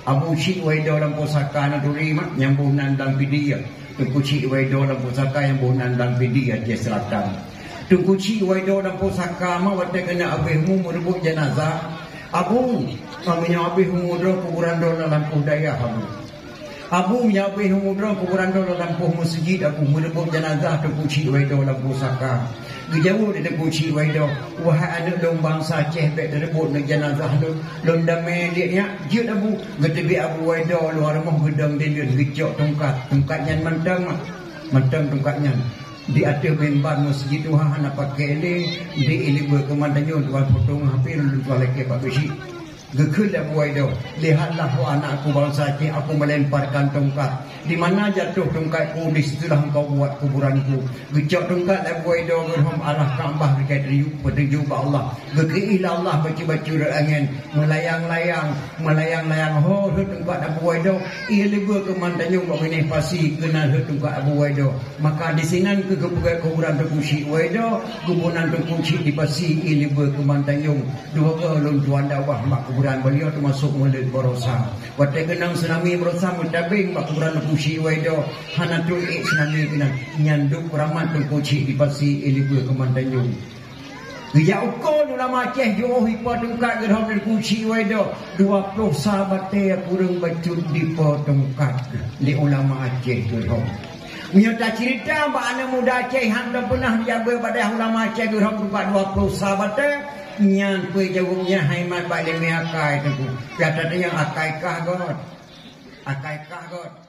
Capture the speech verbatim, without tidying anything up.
Abu Chik Waido lam pusaka na turi mak, nyang boh nan lam Pidie. Teungku Chik Waido lam pusaka nyang boh nan lam Pidie Aceh Selatan. Teungku Chik Waido lam pusaka mak watèe keuneuk abéh umu meureubot janazah. Abu, meunyoe abéh umu droe kuburan droe lam lampôh dayah Abu. Abu, meunyoe abéh umu droe kuburan droe lam lampôh meuseujid Abu meureubot janazah Teungku Chik Waido lam pusaka. Geujaweueb lé Teungku Chik Waido, "Wahai aneuk lôn bansa Aceh, bèk tareubot neuk janazah lôn. Lôn damé lé nyak, jeuet Abu." Geuteubiet Abu Waido luwa rumoh geudong deundeun geucok tungkat. Tungkat nyan mantong, mantong tungkat nyan. Di ateueh mimbar meuseujid tuha hana pakè lé, di ileubeu keuman tanyoe tuan potong hapé lôn tuan lakèe bak beusi. Geukheun lé Abu Waido, "Lihatlah, wahai anakku bansa Aceh, aku melemparkan tongkat. Di mana jatuh tongkatku, di situlah engkau buat kuburanku." Geucok tongkat lé Abu Waido geurhom arah Ka'bah geukheun teuju-, peutuju bak Allah. Geukeuih lé Allah bacut-bacut rot angén, meulayang-layang, meulayang-layang ho rhot tongkat Abu Waido, ié leubeh keuman tanyong bak binéh pasi keunan rhot tongkat Abu Waido. Maka disinan keuh geupeugöt kuburan Teungku Chik Waido, kuburan Teungku Chik di pasi ié leubeh keuman tanyong. Dua goe lôn tuan dakwah bak kuburan beliau teumasok Mulod Barosa. Watèe keunong tsunami Barosa meutabeng bak kuburan Teungku Chik Waido, hana trok ék tsunami keunan. Nyan duek keuramat Teungku Chik di pasi ié leubeh keuman tanyong. Geujak uko lé ulama Aceh jiôh ié po tungkat geurhom lé Teungku Chik Waido, dua ploh sa batèe kureueng bacut di po tungkat lé ulama Aceh geurhom. Meunyoe taceurita bak aneuk muda Aceh han tapeunah jijabeue bak dayah ulama Aceh geurhom tungkat dua ploh sa batèe, nyan peue jaweueb nyan hai mat bak ileumèe akai Teungku. Gata tanyong akai kah göt. Akai kah göt.